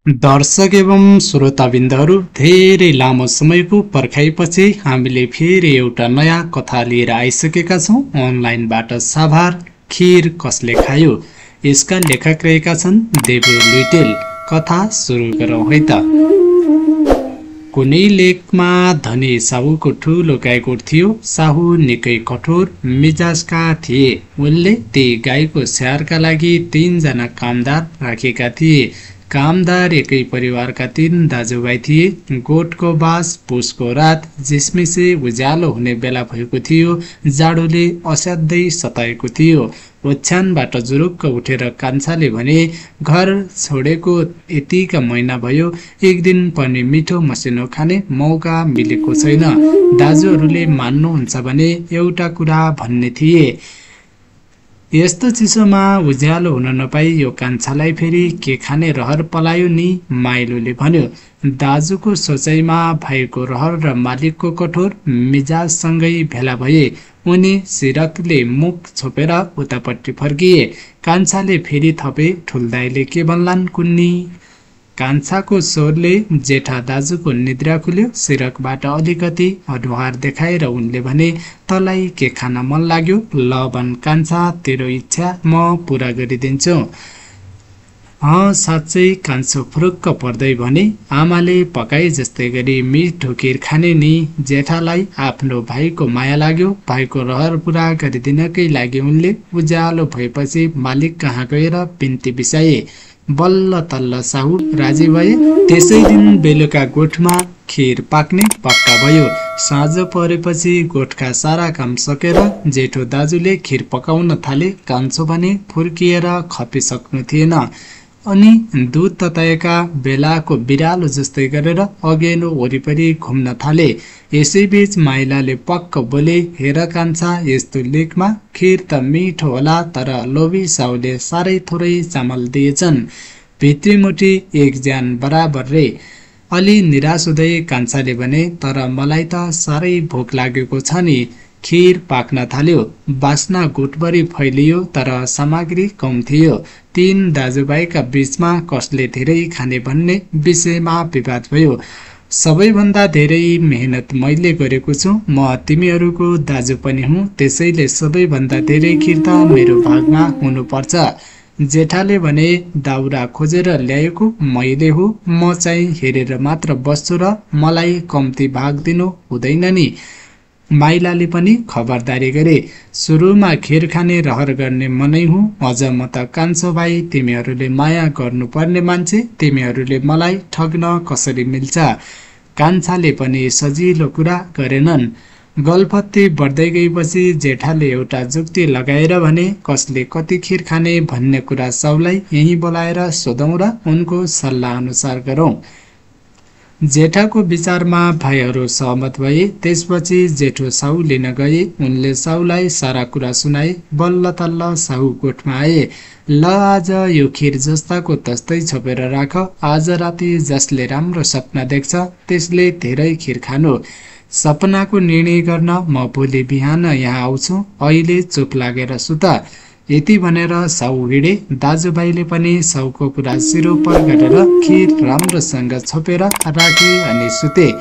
दर्शक एवं श्रोताबिन्दहरू धेरै लामो समयको पर्खाइपछि हामीले फेरि एउटा नयाँ कथा लिएर आइसकेका छौँ। अनलाइनबाट साभार खिर कसले खायो, यसका लेखक रहेका छन् देवु लुइटेल। कथा सुरु गरौँ है त। कुनै लेकमा धनी साहुको ठुलो गाईगोठ थियो। साहु निकै कठोर मिजाजका थिए। उनले ती गाईको स्याहारका लागि 3 जना कामदार राखेका थिए। कामदार एकै परिवारका 3 दाजुभाइ थिए। गोठको बास पुसको रात झिसमिसे उज्यालो हुने बेला भएको थियो। जाडोले असाध्यै सताएको थियो। ओछ्यानबाट जुरुक्क उठेर कान्छाले भने, घर छोडेको यतिका महिना भयो, एक दिन पनि मिठो मसिनो खाने मौका मिलेको छैन। दाजुहरूले मान्नुहुन्छ भने एउटा कुरा भन्ने थिए, यस्तो चिसोमा उज्यालो हुन नपाई यो कान्छालाई फेरि के खाने रहर पलायो नि, माइलोले भन्यो। दाजुको सोचाइमा भाइको रहर र मालिकको कठोर मिजाजसँगै भेला भए। उनी सिरकले मुख छोपेर उतापट्टि फर्किए। कान्छाले फेरि थपे, ठुल्दाइले के भन्लान् कुन्नी? कान्छाको स्वरले जेठा दाजुको निद्रा खुल्यो। सिरकबाट अलिकति अनुहार देखाएर उनले भने, तँलाई के खान मन लाग्यो? ल भन् कान्छा, तेरो इच्छा म पूरा गरिदिन्छु। साँच्चै, कान्छो फुरुक्क पर्दै भने, आमाले पकाए जस्तै गरी मिठो खिर खाने नि। जेठालाई आफ्नो भाइको माया लाग्यो। भाइको रहर पूरा गरिदिनकै लागि उनले उज्यालो भएपछि मालिक कहाँ गएर बिन्ती बिसाए। बल्ल तल्ल साहु राजी भए। त्यसै दिन बेलुका गोठमा खिर पाक्ने पक्का भयो। साँझ परेपछि गोठका सारा काम सकेर जेठो दाजुले खिर पकाउन थाले। कान्छो भने फुर्किएर खपिसक्नु थिएन। अनि दुध तताएका बेलाको बिरालो जस्तै गरेर अघेनो वरिपरि घुम्न थाले। यसैबीच माइलाले पक्क बोले, हेर कान्छा, यस्तो लेकमा खिर त मिठो होला, तर लोभी साउले साह्रै थोरै चामल दिएछन्। भित्रीमुठी 1 ज्यान बराबर रे। अलि निराश हुँदै कान्छाले भने, तर मलाई त साह्रै भोक लागेको छ नि। खिर पाक्न थाल्यो। बास्ना गोठभरि फैलियो, तर सामग्री कम थियो। 3 दाजुभाइका बीचमा कसले धेरै खाने भन्ने विषयमा विवाद भयो। सबैभन्दा धेरै मेहनत मैले गरेको छु। म तिमीहरूको दाजु पनि हुँ, त्यसैले सबैभन्दा धेरै खिर त मेरो भागमा हुनुपर्छ। जेठाले भने, दाउरा खोजेर ल्याएको मैले हो, म चाहिँ हेरेर मात्र बस्छु र मलाई कम्ती भाग दिनु हुँदैन नि। माइलाले पनि खबरदारी गरे, सुरुमा खिर खाने रहर गर्ने मनै हुँ। अझ म त कान्छो भाइ, तिमीहरूले माया गर्नुपर्ने मान्छे, तिमीहरूले मलाई ठग्न कसरी मिल्छ? कान्छाले पनि सजिलो कुरा गरेनन्। गलफत्ती बढ्दै गएपछि जेठाले एउटा जुक्ति लगाएर भने, कसले कति खिर खाने भन्ने कुरा सबलाई यही बोलाएर सोधौँ र उनको सल्लाह अनुसार गरौँ। जेठाको विचारमा भाइहरू सहमत भए। त्यसपछि जेठो साहु लिन गए। उनले साहुलाई सारा कुरा सुनाए। बल्ल तल्ल साहु गोठमा आए। ल, आज यो खिर जस्ताको तस्तै छोपेर राख। आज राति जसले राम्रो सपना देख्छ त्यसले धेरै खिर खानु। सपनाको निर्णय गर्न म भोलि बिहान यहाँ आउँछु। अहिले चुप लागेर सुत। यति भनेर साहु हिँडे। दाजुभाइले पनि साहुको कुरा सिरोपर गरेर खिर राम्रोसँग छोपेर राखे अनि सुते।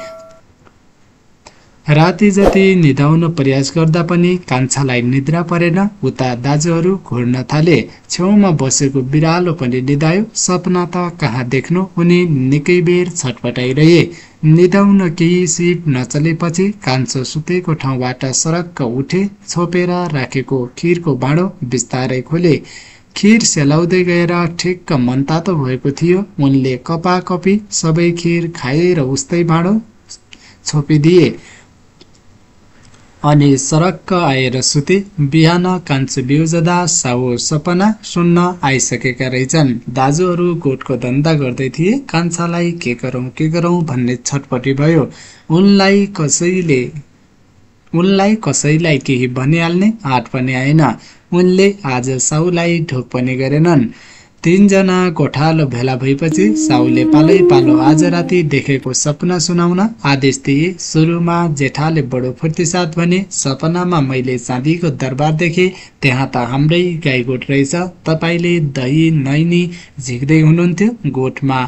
राति जति निदाउन प्रयास गर्दा पनि कान्छालाई निद्रा परेन। उता दाजुहरू घुर्न थाले। छेउमा बसेको बिरालो पनि निदायो। सपना त कहाँ देख्नु, उनी निकै बेर छटपटाइरहे। निदाउन केही सिप नचलेपछि कान्छो सुतेको ठाउँबाट सरक्क उठे। छोपेर राखेको खिरको भाँडो बिस्तारै खोले। खिर सेलाउँदै गएर ठिक्क मनतातो भएको थियो। उनले कपाकपी सबै खिर खाए र उस्तै भाँडो छोपिदिए अनि सरक्क आएर सुते। बिहान कान्छो बिउजदा साहु सपना सुन्न आइसकेका रहेछन्। दाजुहरू गोठको धन्दा गर्दै थिए। कान्छालाई के गरौँ भन्ने छटपटी भयो। उनलाई कसैलाई केही भनिहाल्ने आँट पनि आएन। उनले आज साहुलाई ढोक पनि गरेनन्। 3 जना गोठालो भेला भएपछि साहुले पालै पालो आज राति देखेको सपना सुनाउन आदेश दिए। सुरुमा जेठाले बडो फुर्तीसाथ भने, सपनामा मैले चाँदीको दरबार देखे। त्यहाँ त हाम्रै गाईगोठ रहेछ। तपाईले दही नैनी झिक्दै हुनुहुन्थ्यो। गोठमा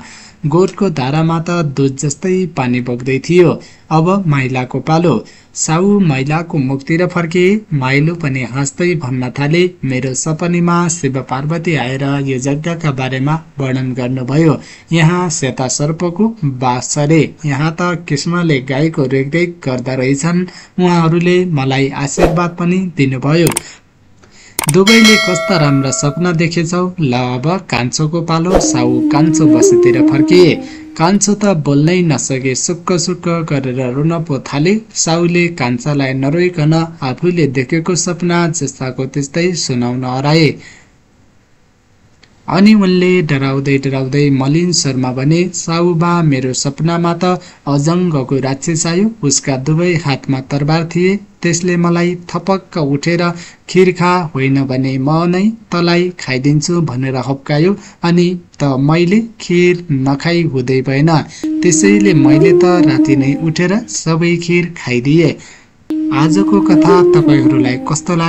गोठको धारामा त दूध जस्तै पानी बग्दै थियो। अब माइलाको पालो। साउ माइलाको मुखतिर फर्के। माइलो पनि हाँस्दै भन्न थाले, मेरो सपनीमा शिव पार्वती आएर यो जग्गाका बारेमा वर्णन गर्नुभयो। यहाँ सेता सर्पको बास छ रे। यहाँ त कृष्णले गाईको रेखदेख गर्दा रहेछन्। उहाँहरूले मलाई आशीर्वाद पनि दिनुभयो। दुवैले कस्ता राम्रा सपना देखेछौ। ल अब कान्छोको पालो। साउ कान्छो बसेतिर फर्किए। कान्छो त बोल्नै नसके सुक्क सुक्क गरेर रुन पो थाले। साउले कान्छालाई नरोइकन आफूले देखेको सपना जस्ताको त्यस्तै सुनाउन हराए। अनि उनले डराउँदै डराउँदै मलिन स्वरमा भने, साउबा, मेरो सपनामा त अजङ्गको राक्षस आयो। उसका दुवै हातमा तरबार थिए। त्यसले मलाई थपक्क उठेर खिर खा, होइन भने म नै तलाई खाइदिन्छु भनेर हप्कायो। अनि त मैले खिर नखाई हुँदै भएन। त्यसैले मैले त राति नै उठेर सबै खिर खाइदिए। आजको कथा तपाईहरूलाई कस्तो लाग्यो?